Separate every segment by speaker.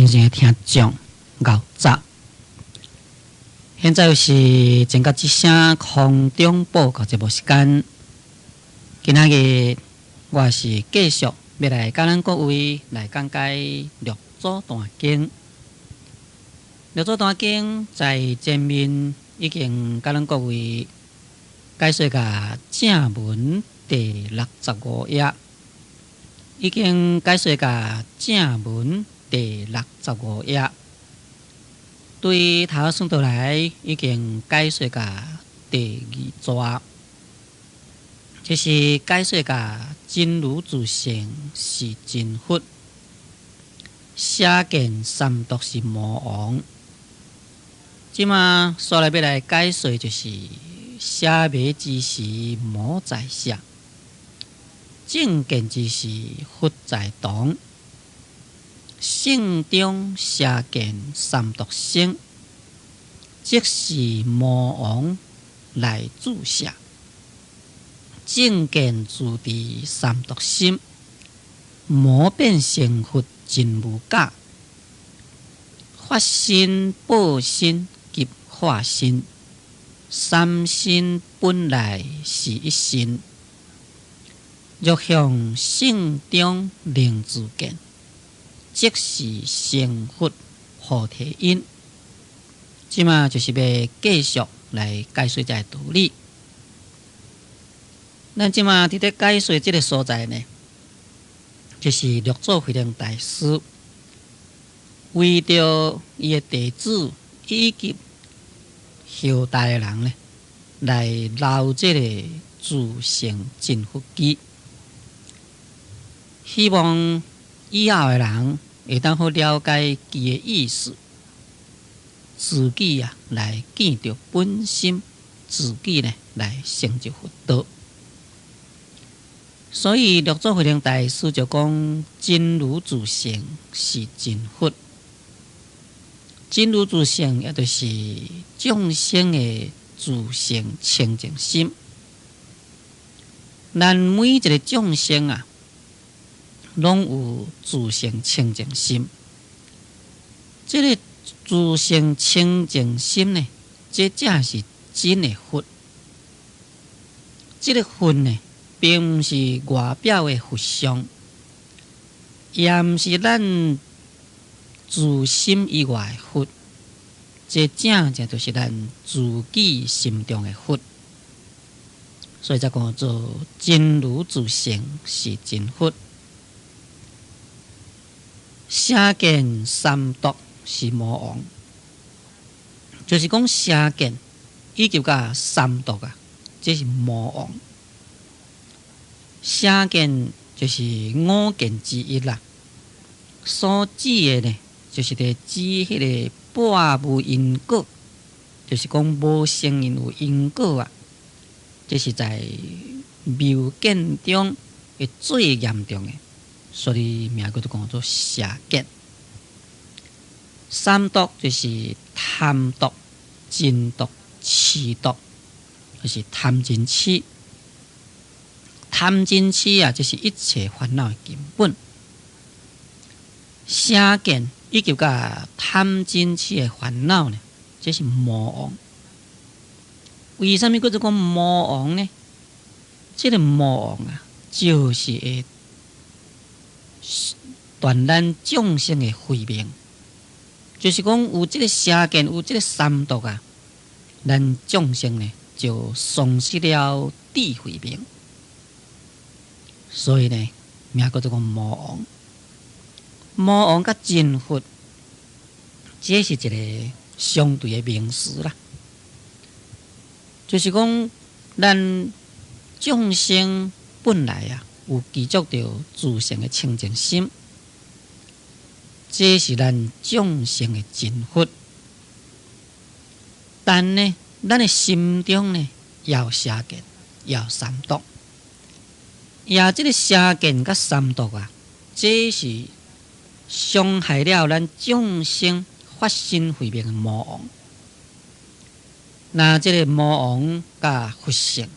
Speaker 1: 尊敬的聽眾，𠢕早。現在是前甲之聲空中報告節目時間。今仔日我是繼續欲來佮咱各位來講解六祖壇經。六祖壇經在前面已經佮咱各位解說甲正文第六十五頁，已經解說甲正文第六十五頁，對頭算倒來已經解說甲第二逝，就是解說甲真如自性是真佛，邪見三毒是魔王。這馬煞來欲來解說，就是邪迷之時魔在攝，正見之時佛在同。性中邪見三毒生，即是魔王來注射。正見自治三毒心，魔變成佛真無假。法身、報身及化身，三身本來是一身。若向性中靈知見，即是成佛菩提因。這馬就是欲繼續來解說這个道理。咱這馬佇咧解說這个所在呢，就是六祖慧能大師為著伊的弟子以及後代的人呢，來留這个自性真佛偈，希望以後的人會當好了解偈的意思，自己啊來見著本心，自己呢來成就佛道。所以六祖慧能大師就講：真如自性是真佛，真如自性也就是眾生的自性清淨心。咱每一个眾生啊，攏有自性清淨心。這个自性清淨心呢，這才是真的佛。這个佛呢，並毋是外表的佛像，也毋是咱自心以外的佛，這正正就是咱自己心中的佛。所以才講做真如自性是真佛。邪見三毒是魔王，就是講邪見以及佮三毒啊，這是魔王。邪見就是五見之一啦，所指的呢，就是佇指彼个撥無因果，就是講無承認有因果啊，這是在謬見中的最嚴重的，所以名叫做講做邪見。三毒就是貪毒、嗔毒、痴毒，就是貪嗔痴。貪嗔痴啊，這是一切煩惱的根本。邪見以及佮貪嗔痴的煩惱呢，這是魔王。為啥物叫做講魔王呢？這个魔王啊，就是會斷咱眾生的慧命，就是講有這个邪見，有這个三毒啊，咱眾生呢就喪失了智慧命。所以呢，名叫做講魔王。魔王佮真佛，這是一个相對的名詞啦。就是講，咱眾生本來啊，有具足著自性的清淨心，這是咱眾生的真佛。但呢，咱的心中呢，也有邪見，也有三毒。也這个邪見佮三毒啊，這是傷害了咱眾生法身慧命的魔王。那這个魔王佮佛性，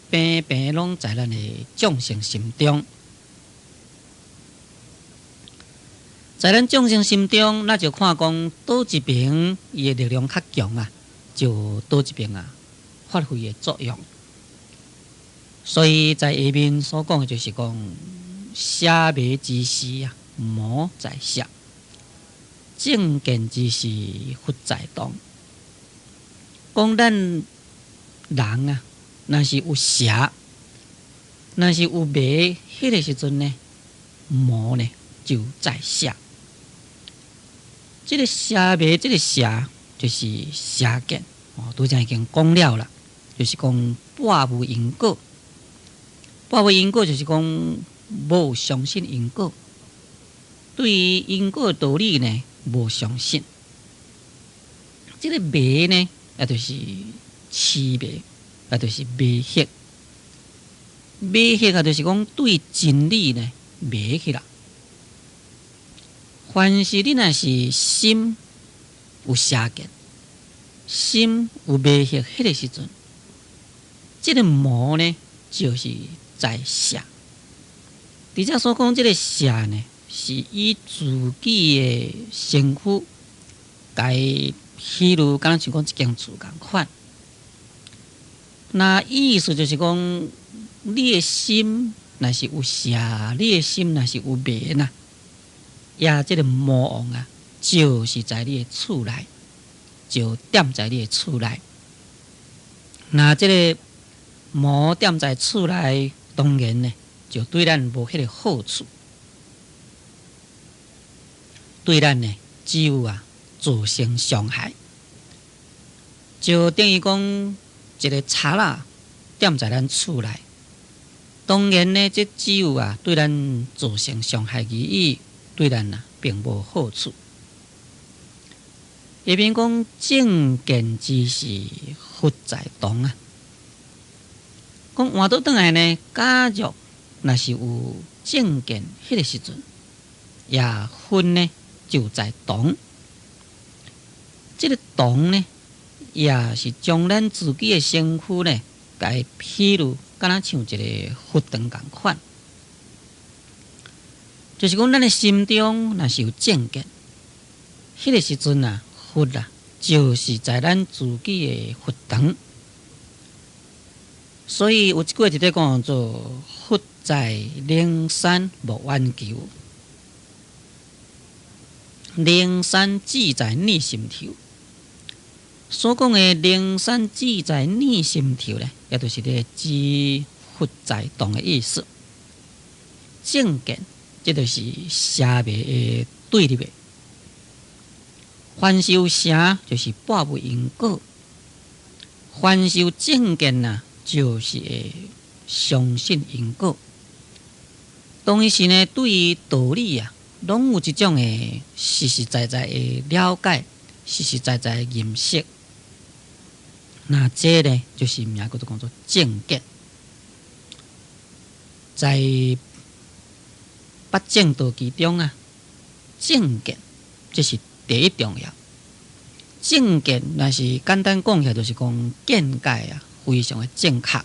Speaker 1: 平平攏在咱的眾生心中。在咱眾生心中，咱就看講佗一邊伊的力量較強啊，就佗一邊啊發揮的作用。所以在下面所講的就是講，邪迷之時啊，魔在攝；正見之時，佛在動。講咱人啊，若是有邪，若是有迷，彼個時陣呢，魔呢就在攝。這個邪迷，這個邪就是邪見哦，拄才已經講了啦，就是講撥無因果，撥無因果就是講無相信因果，對於因果的道理呢無相信。這個迷呢，也就是癡迷，也就是迷惑，迷惑啊，就是講對真理呢迷去啦。凡是你若是心有邪見，心有迷惑，彼個時陣，這個魔呢，就是在攝。佇遮所講這個攝呢，是以自己的身軀，共比喻，敢若像講一間厝仝款。那意思就是講，你的心若是有邪，你的心若是有迷啦。呀，這個魔王啊，就是在你的厝內，就踮在你的厝內。那這個魔踮在厝內，當然呢，就對咱無彼個好處，對咱呢，只有啊造成傷害。就等於講一個賊仔踮在咱厝內，當然呢，這只有啊對咱造成傷害而已。對咱啊，並無好處。下面講正見之時，佛在動啊。講換倒轉來呢，假若若是有正見，彼個時陣，也佛呢就在動。這個動呢，也是將咱自己的身軀呢，共比喻，敢若像一個佛堂仝款。就是講，咱的心中若是有正見，彼個時陣啊，佛啊，就是在咱自己的佛堂。所以有一句話佇咧講做“佛在靈山莫遠求，靈山只在你心頭”。所講的靈山只在你心頭咧，也就是咧指佛在動的意思。正見。這就是邪迷的對立的。凡是有邪，就是撥無因果；凡是有正見啊，就是會相信因果。當彼時呢，對於道理啊，攏有一種的實實在在的了解，實實在在的認識。那這呢，就是名叫做講做正見，在八正道其中啊，正見這是第一重要。正見若是簡單講起來，就是講見解啊，非常的正確。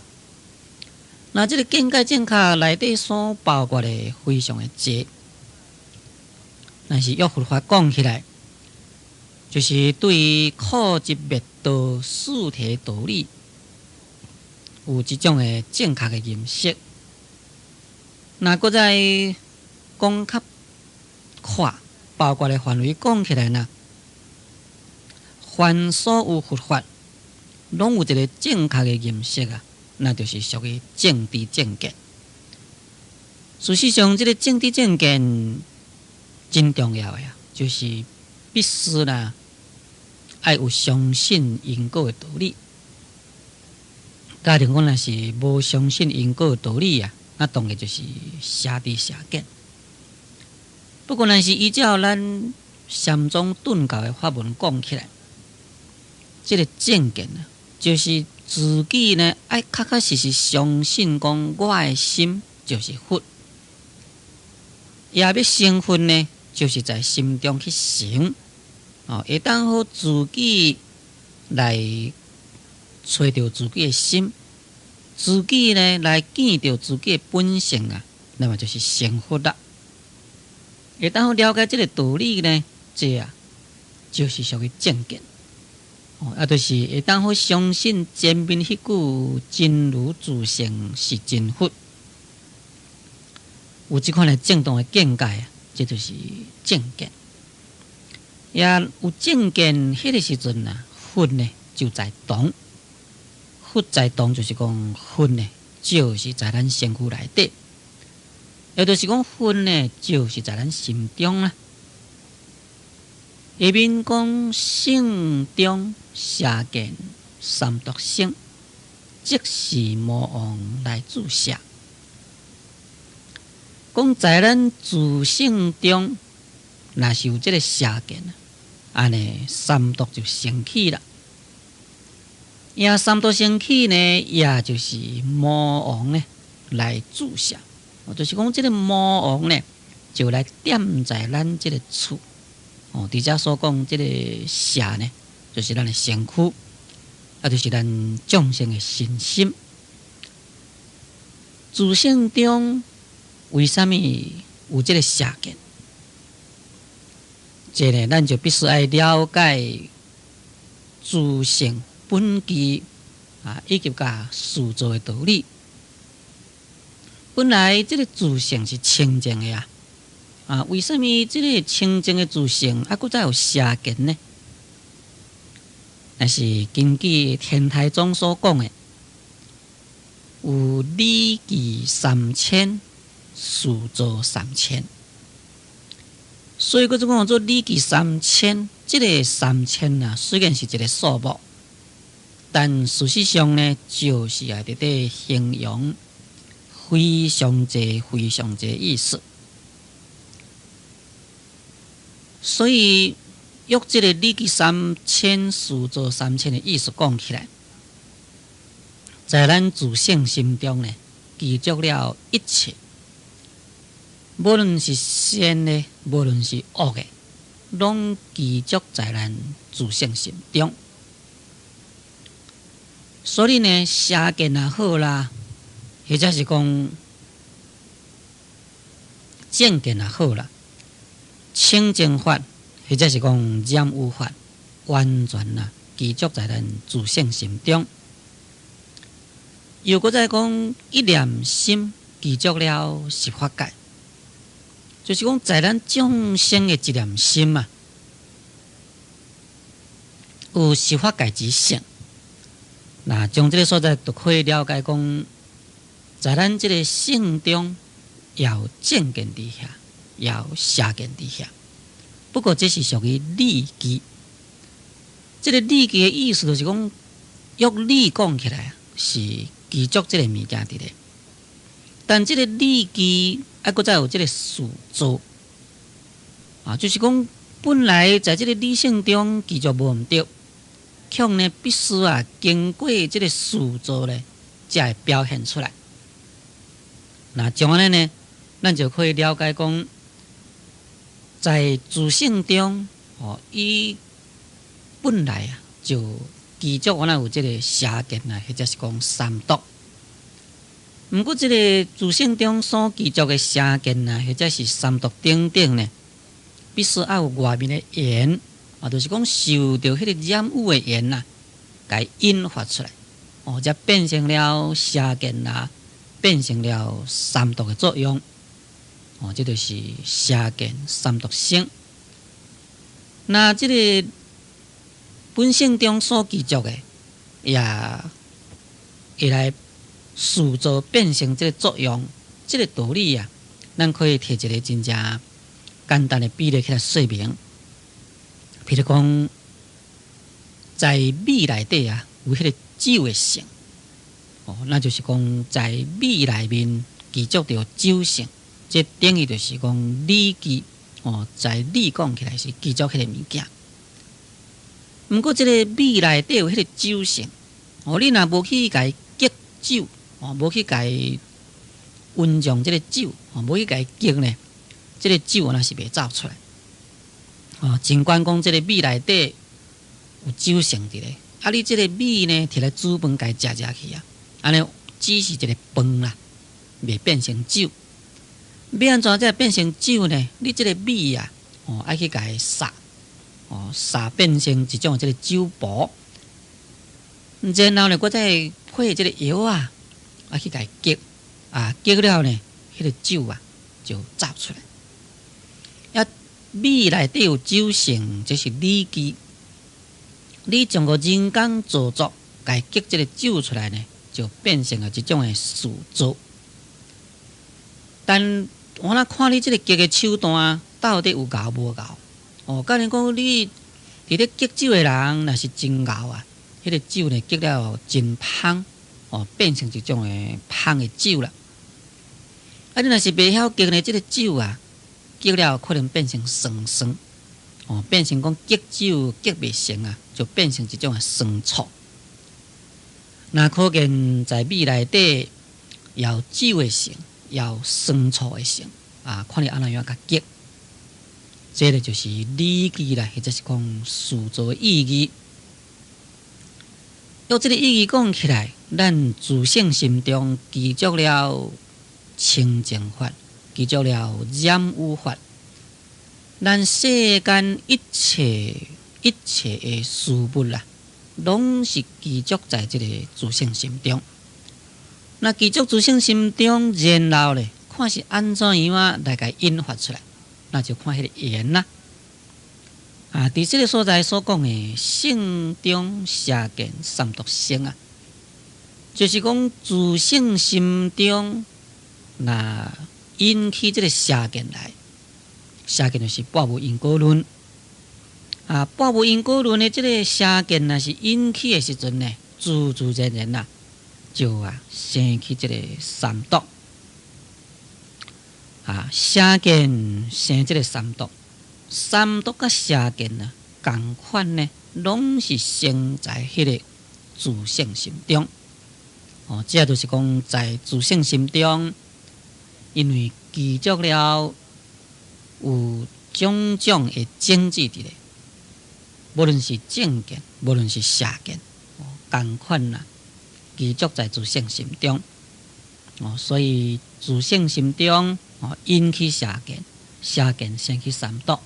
Speaker 1: 那這個見解正確內底所包括的非常的濟。但是用佛法講起來，就是對於苦集滅道四諦道理，有這種的正確的認識。那閣再講較闊，包括的範圍講起來呢，凡所有佛法，攏有一個正確的認識啊，那就是屬於正知正見。事實上，這個正知正見真重要的啊，就是必須啦，愛有相信因果的道理。假如講若是無相信因果的道理啊，那當然就是邪知邪見。不過，若是依照咱禪宗頓教的法門講起來，這個正見啊，就是自己呢愛確確實實相信講我的心就是佛，也欲成佛呢，就是在心中去成，哦，會當予自己來揣著自己的心，自己呢來見著自己的本性啊，那麼就是成佛啦。會當好了解這个道理呢，這啊就是屬於正見。哦，啊，就是會當好相信前面彼句真如自性是真佛，有這款的正當的見解啊，這就是正見。也有正見，彼个時陣啊，佛呢就在當，佛在當就是講佛呢，就是在咱身軀內底，也就是講佛呢，就是在咱心中啦。下面講性中邪見三毒生，即是魔王來注射。講在咱自性中，若是有這个邪見，按呢三毒就生起啦。也三毒生起呢，也就是魔王呢來注射，就是講這个魔王呢，就來踮在咱這个厝。哦，佇遮所講這个邪呢，就是咱的身軀，啊，就是咱眾生的身心。自性中為啥物有這个邪見？這个咱就必須愛了解自性本具啊，以及佮事造的道理。本來這个自性是清淨的啊。啊，為啥物這个清淨的自性啊，閣再有邪見呢？那是根據天台宗所講的，有理具三千，事造三千。所以閣講做理具三千，這个三千啊，雖然是一个數目，但事實上呢，就是愛佇咧形容非常濟、非常濟意思。所以，用這个理具三千、事造三千的意思講起來，在咱自性心中呢，具足了一切，無論是善的，無論是惡的，攏具足在咱自性心中。所以呢，邪見也好啦，或者是講正見也好啦，清淨法，或者是講染污法，完全啊，具足在咱自性心中。又閣再講一念心具足了十法界，就是講在咱眾生的一念心啊，有十法界之性。那從這个所在就可以了解講，在咱這个性中也有正見佇遐，也有邪見佇遐。不過這是屬於理具。這个理具的意思就是講，用理講起來是具足這个物件佇咧。但這个理具啊，閣再有這个事造啊，就是講本來在這个理性中具足無毋對，卻呢必須啊經過這个事造咧，才會表現出來。那像按呢呢，咱就可以了解講，在自性中，哦，伊本來啊就具足原來有這个邪見啊，或者是講三毒。毋過這个自性中所具足的邪見啊，或者是三毒等等呢，必須愛有外面的緣啊，就是講受著彼个染污的緣啊，共引發出來，哦，才變成了邪見啊，變成了三毒的作用。哦，這就是邪見三毒生。那這个本性中所具足的，也會來事造變成這个作用。這个道理啊，咱可以提一个真正簡單的比例起來說明。譬如講，在米內底啊，有彼个酒的性，哦，那就是講在米內面具足著酒性。這等於就是講理具哦，在理講起來是具足彼个物件。毋過這个米內底有彼个酒性，哦，你若無去共伊激酒，哦，無去共伊溫釀這个酒，哦，無去共伊激呢，這个酒若是袂走出來。哦，儘管講這个米內底有酒性佇咧，啊，你這个米呢，提來煮飯共伊食食去啊，按呢只是一个飯啦，袂變成酒。欲按怎才會變成酒呢？你這个米啊，哦，愛去共伊殺，哦，殺變成一種這个酒脯。然後呢，閣再配這个藥啊，愛去共伊激，啊，激了後呢，彼个酒啊就走出來。啊，米內底有酒性，這是理據。你將個人工造作，共伊激這个酒出來呢，就變成了一種的事造。但我若看你這个激的手段到底有𠢕無𠢕？哦，假如講你佇咧激酒的人，若是真𠢕啊，彼个酒呢激了真芳，哦，變成一種的芳的酒啦。啊，你若是袂曉激呢，這个酒啊，激了可能變成酸酸，哦，變成講激酒激袂成啊，就變成一種的酸醋。那可見在米內底有酒的性，有酸醋的性啊，看你按怎樣共激，這个就是理據啦，或者是講事造的意義。用這个意義講起來，咱自性心中具足了清淨法，具足了染污法，咱世間一切一切的事物啦，攏是具足在這个自性心中。那具足自性心中，然後咧，看是按怎樣啊來共引發出來，那就看彼个緣啦。啊，佇這个所在所講的性中邪見三毒生啊，就是講自性心中若引起這个邪見來，邪見就是報無因果論。啊，報無因果論的這个邪見若是引起的時陣呢，自自然然啊，就啊生起這个三毒。啊，邪見生這个三毒，三毒佮邪見啊，仝款呢，攏是生在彼个自性心中。哦，這就是講在自性心中，因為具足了有種種的種子佇咧，無論是正見，無論是邪見，仝款啦，具足在自性心中。哦，所以自性心中哦引起邪見，邪見生起三毒。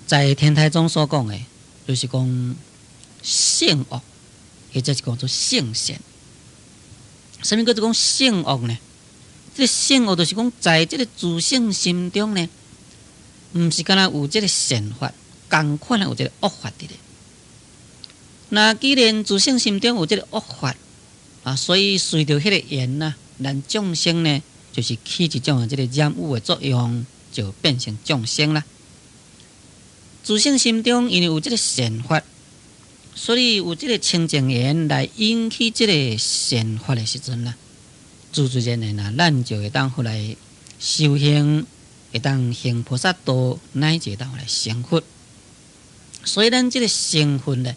Speaker 1: 在天台宗所講的，就是講性惡，或者是講做性善。啥物叫做講性惡呢？這个性惡就是講，在這个自性心中呢，毋是干焦有這个善法，仝款有這个惡法佇咧。那既然自性心中有這个惡法啊，所以隨著彼个緣啊，咱眾生呢，就是起一種的這个染污的作用，就變成眾生啦。自性心中因為有這个善法，所以有這个清淨緣來引起這个善法的時陣啦，自自然然啊，咱就會當予來修行，會當行菩薩道，乃至會當予來成佛。所以咱這个成佛呢，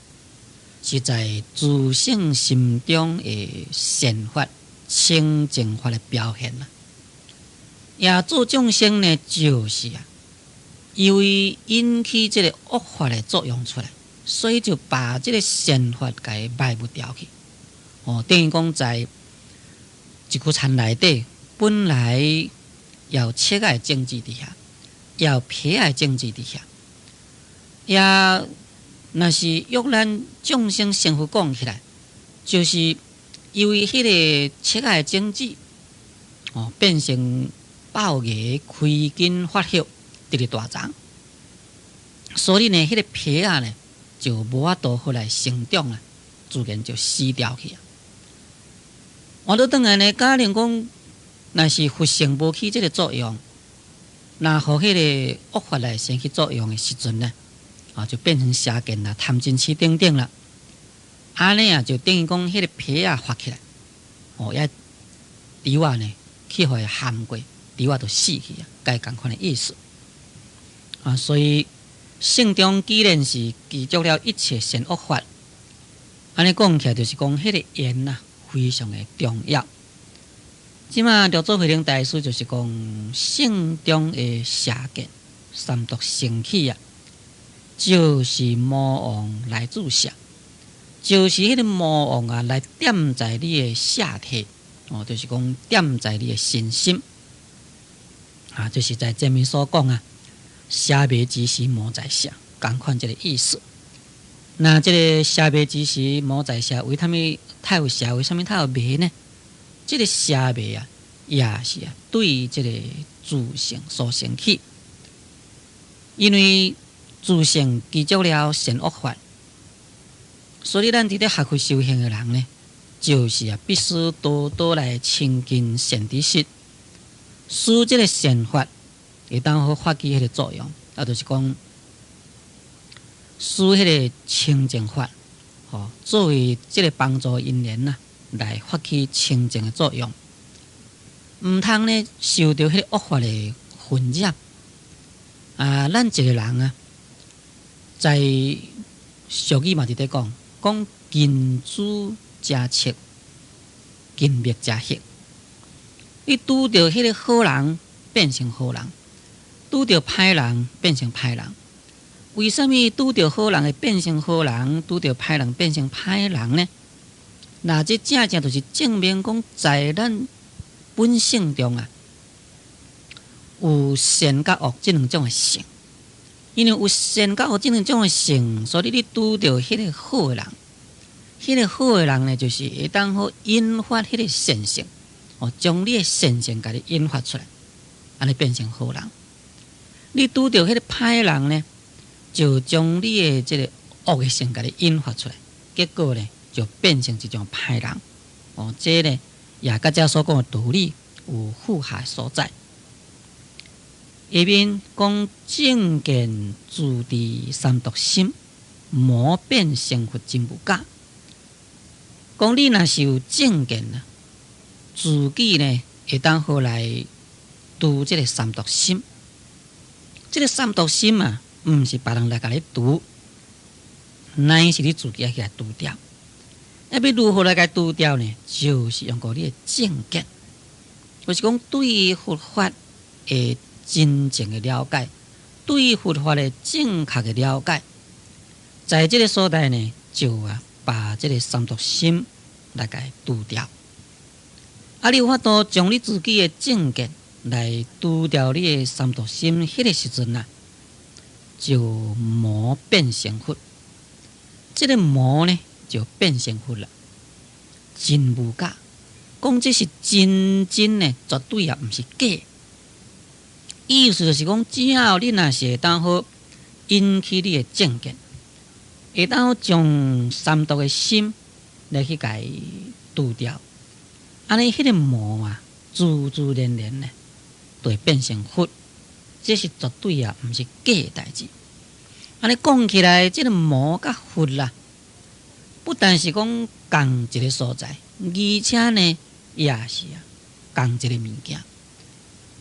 Speaker 1: 是在自性心中的善法、清淨法的表現啦。也做眾生呢，就是啊，因為引起這个惡法的作用出來，所以就把這个善法共埋沒掉去。哦，等於講在一句田內底，本來有切的種子佇遐，有皮的種子佇遐，也若是約咱眾生成佛講起來，就是因為彼个切的種子，哦，變成爆芽開根發葉，直直大長，所以呢，彼个皮仔呢就無法度予來成長啦，自然就死掉去啊。換倒轉來呢，假如講，若是佛性無起這个作用，若予彼个惡法來生起作用的時陣呢，啊，就變成邪見啦、貪嗔癡等等啦。按呢啊，就等於講彼个皮仔發起來，哦，遐豬仔呢去予伊譀過，豬仔就死去啊，該仝款的意思。啊，所以性中既然是具足了一切善惡法，按呢講起來就是講彼个緣啊，非常的重要。這馬六祖慧能大師就是講性中的邪見三毒生起啊，就是魔王來注射，就是彼个魔王啊來點在你的下體，哦，就是講點在你的身心。啊，就是在前面所講啊，邪迷之時魔在舍，仝款這个意思。那這个邪迷之時魔在舍，為啥物才有邪？為啥物才有迷呢？這个邪迷啊，也是啊，對這个自性所生起，因為自性具足了善惡法，所以咱佇咧學佛修行的人呢，就是啊，必須多多來親近善知識，使這个善法會當好發起彼个作用，啊，就是講使彼个清淨法，吼，作為這个幫助因緣啊，來發起清淨的作用，毋通呢受著彼个惡法的熏染。啊，咱一个人啊，在俗語嘛佇咧講，講近朱者赤，近墨者黑。你拄著彼个好人，變成好人；拄著歹人，變成歹人。為啥物拄著好人會變成好人，拄著歹人變成歹人呢？那這正正就是證明講，在咱本性中啊，有善佮惡這兩種的性。因為有善佮惡這兩種的性，所以你拄著彼个好的人，彼个好的人呢，就是會當好引發彼个善性，哦，將你的善性共你引發出來，按呢變成好人。你拄著彼个歹人呢，就將你的這个惡的性共你引發出來，結果呢，就變成一種歹人。哦，這个呢，也佮遮所講的道理有符合所在。下面講正見自治三毒心，魔變成佛真無假。講你若是有正見啊，自己呢會當好來除這个三毒心。這个三毒心啊，毋是別人來共你除，乃是你自己愛去共除掉。啊，欲如何來共除掉呢？就是用過你的正見，就是講對佛法的真正的了解，對佛法的正確的了解，在這个所在呢，就啊把這个三毒心來共除掉。啊，你有法度將你自己的正見來除掉你的三毒心，彼个時陣啊，就魔變成佛。這个魔呢，就變成佛了，真無假。講這是真真的，絕對也毋是假。意思就是講，只要你若是會當好引起你的正見，會當好將三毒的心來去共除掉，按呢彼个魔啊，自自然然呢，就會變成佛。這是絕對啊，毋是假的代誌。按呢講起來，這个魔佮佛啦，不但是講仝一个所在，而且呢，也是啊，仝一个物件。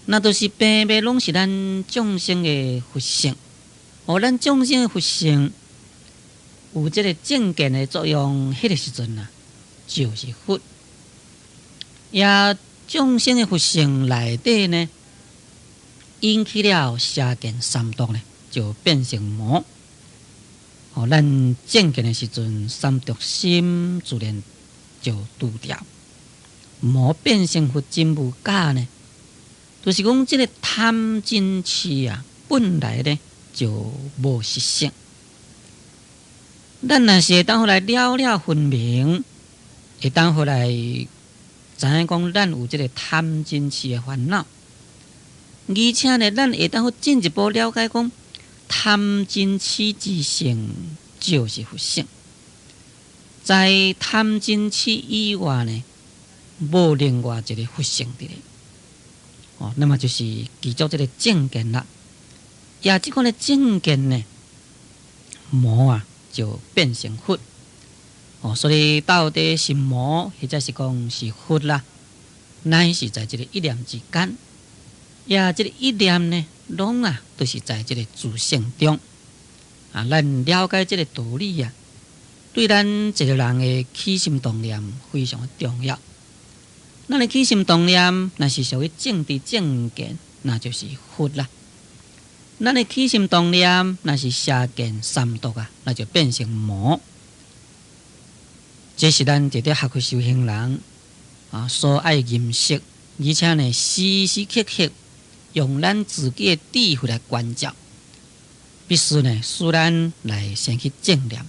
Speaker 1: 那都是平白攏是咱眾生的佛性。哦，咱眾生的佛性有這个正見的作用，彼个時陣啊，就是佛。也眾生的佛性內底呢，引起了邪見三毒呢，就變成魔。哦，咱正見的時陣，三毒心自然就除掉。魔變成佛真無假呢？就是講，這个貪嗔癡啊，本來呢就無實性。咱若是會當好來了了分明，會當好來知影講，咱有這个貪嗔癡的煩惱，而且呢，咱會當好進一步了解講，貪嗔癡之性就是佛性，在貪嗔癡以外呢，無另外一个佛性佇咧。哦，那麼就是具足這个正見啦。也這款的正見呢，魔啊就變成佛。哦，所以到底是魔，或者是講是佛啦，乃是在這个一念之間。也這个一念呢，攏啊都是在這个自性中。啊，咱了解這个道理啊，對咱一个人的起心動念非常的重要。咱的起心動念，若是屬於正知正見，那就是佛啦。咱的起心動念，若是邪見三毒啊，那就變成魔。這是咱佇咧學佛修行人啊所愛認識，而且呢時時刻刻用咱自己的智慧來觀照，必須呢，使咱來生起正念，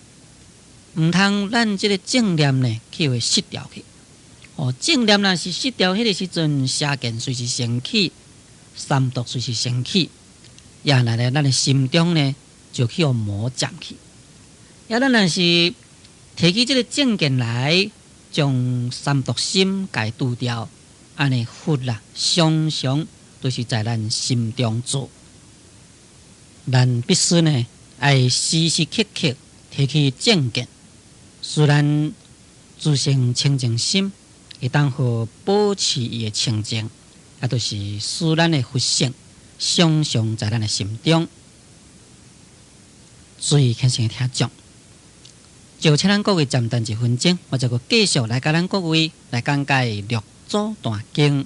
Speaker 1: 毋通咱這个正念呢去予失掉去。哦，正念若是失掉，彼个時陣邪見隨時生起，三毒隨時生起，也來咧咱的心中呢就去予魔佔去。也咱若是提起這个正見來，將三毒心共除掉，按呢佛啦，常常都是在咱心中做。咱必須呢，愛時時刻刻提起正見，使咱自性清淨心會當予保持伊的清淨，也就是使咱的佛性常常在咱的心中。注意虔誠的聽眾，就請咱各位暫等一分鐘，我再閣繼續來佮咱各位來講解《六祖壇經》。